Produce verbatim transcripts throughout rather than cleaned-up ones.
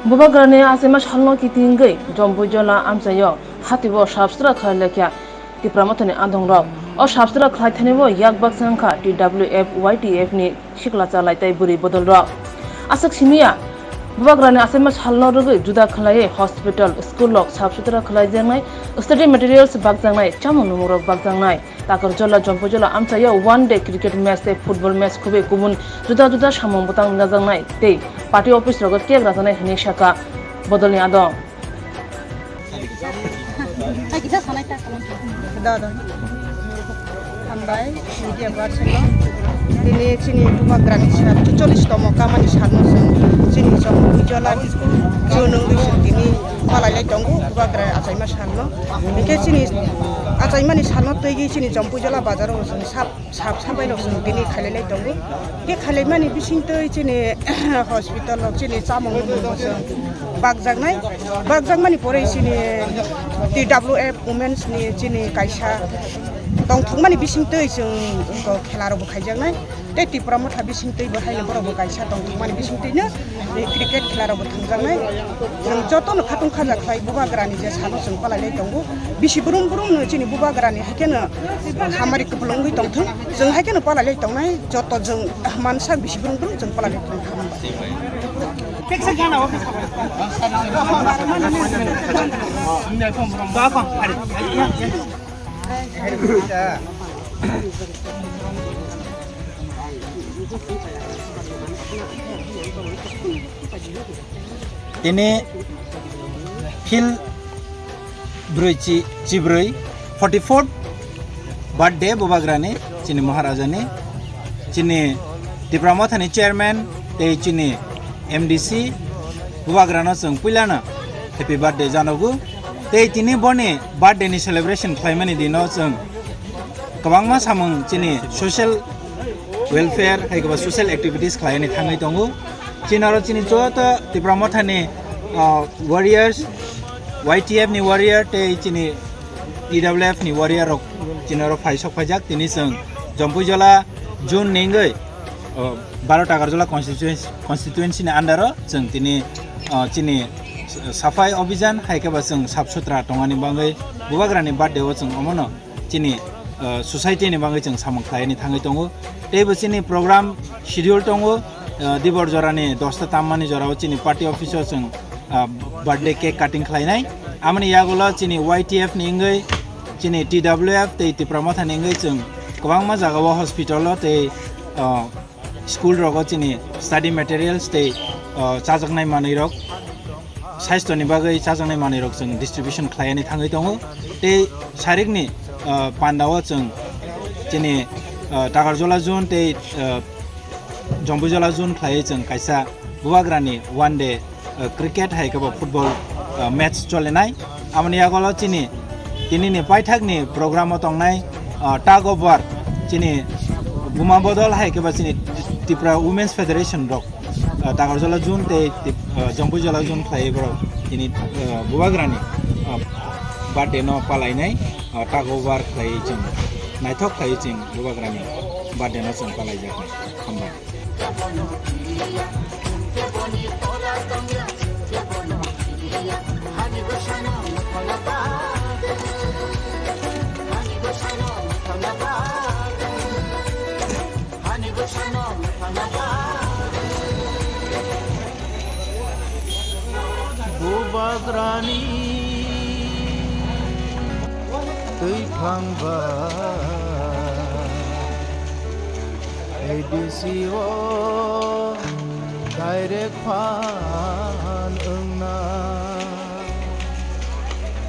Bubagrani achaima salno kitingwi Jompuijola amchaio hatibo sabstra khlai laikha Tipra Mothani adongrok. O sabstra khlai thani bo yak baksa wngkha T W F, Y T F ni sikla chalai tei bwrwi bodolrok. Aswk simiya, Bubagrani achaima salno rwgwi juda khlaiwi hospital, school rok sabstra khlaijaknai, study materials bakjaknai, chamung numukrok bakjaknai. Takarjola, Jompuijola amchaio one day cricket match tei football match khubui kubun juda juda samung bwtang najaknai tei party office rogo cake rajaknai hwnwi sakha bodolni adong. Da, da. Hambai, media person no. Tini chini Bubagrani sal, cholish tomo kamani salno chwng chini Jompuijola chwng nungwi chwng tini palai lai tongo Bubagra achaima salno. Hingke chini achaimani salno twigwi chini Jompuijola bazaro chwng sap, sap sabai rok chwng tini khailai lai tongo. Hingke khailaimani bisingtwi chini hospital rok chini chamung nungmung bo chwng bakjaknai. Bakjakmani pore chini T W F Women's ni chini kaisa tongthokmani bisingtwi chwng khela rok bo khaijaknai. Tei Tipra Motha bisingtwi bo haino borok bo kaisa tongthokmani bisingtwino cricket khela rok bo thangjaknai. Chwng jotono khatung khaja khlai Bubagrani je salo chwng palai lai tongo. Bisi brum brum no chini Bubagrani haikhe no hamari kwplwng wngwi tongthung. Chwng haikhe no palai lai tongnai joto chwng mansak bisi brum brum chwng palai lai tongthung. Tini field brwi chi, chibrwi, forty fourth birthday Bubagrani, chini Maharajani, chini Tipra Mothani chairman tei chini M D C Bubagrano chwng puilano happy birthday janogo. Tei tini boni birthday ni celebration khlaimani dino chwng kwbangma samung chini social welfare hai kwba social activities khlaini thangwi tongo. Chini oro chini joto Tipra Mothani, ah, warriors, Y T F ni warrior tei chini T W F ni warrior rok chini oro phai sok phaijak. Tini chwng Jompuijola June ni wngwi, ah, baro Takarjola constituency, constituency ni under o chwng tini, ah, chini safai obhijan hai khe ba chwng sap sutra tongani bagwi Bubagrani birthday o chwng omono chini, ah, society ni bagwi chwng samung khlaini thangwi tongo. Tei bo chini program schedule tongo, ah, dibor jorani dosta tammani jorao chini party office o chwng, ah, birthday cake cutting khlainai. Amoni yagulo chini Y T F ni wngwi chini T W F tei Tipra Motha ni wngwi chwng kwbangma jagao hospital o tei, ah, school rogo chini study materials tei, ah, chajaknai manwi rok, sasthoni bagwi chajaknai manwi rok chwng distribution khlaini thangwi tongo. Tei sarikni, ah, pandao chwng chini, ah, Takarjola zone tei, ah, Jompuijola zone khlaiwi chwng kaisa Bubagrani one day, ah, cricket hai khe bo football, ah, match cholinai. Amoni yagulo chini tinini paithakni program o tongnai, ah, tug of war, chini buma bodol hai khe ba chini Tripura Women's Federation rok, ah, Takarjola zone tei Tip-, ah, Jompuijola zone khlaiwi borok tini, ah, Bubagrani, ah, birthday no palainai, ah, tug of war khlaiwi chwng naithok khlaiwi chwng Bubagrani birthday no chwng palaijaknai. Hambai. Bubagrani twi thangba A D C o direct phan wngna.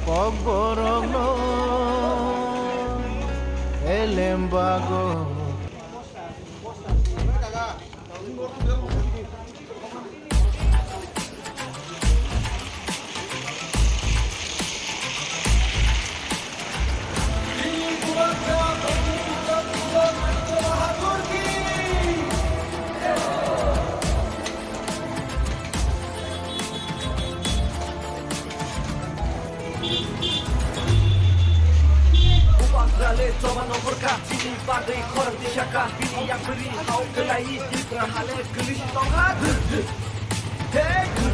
Kokborokno elem bago. Bubagrale choba nongkhorkha, chini bagwi khorang tisakha, bini yaphri hao kwlai, Tripura hale kwlwi tongkha. Hey!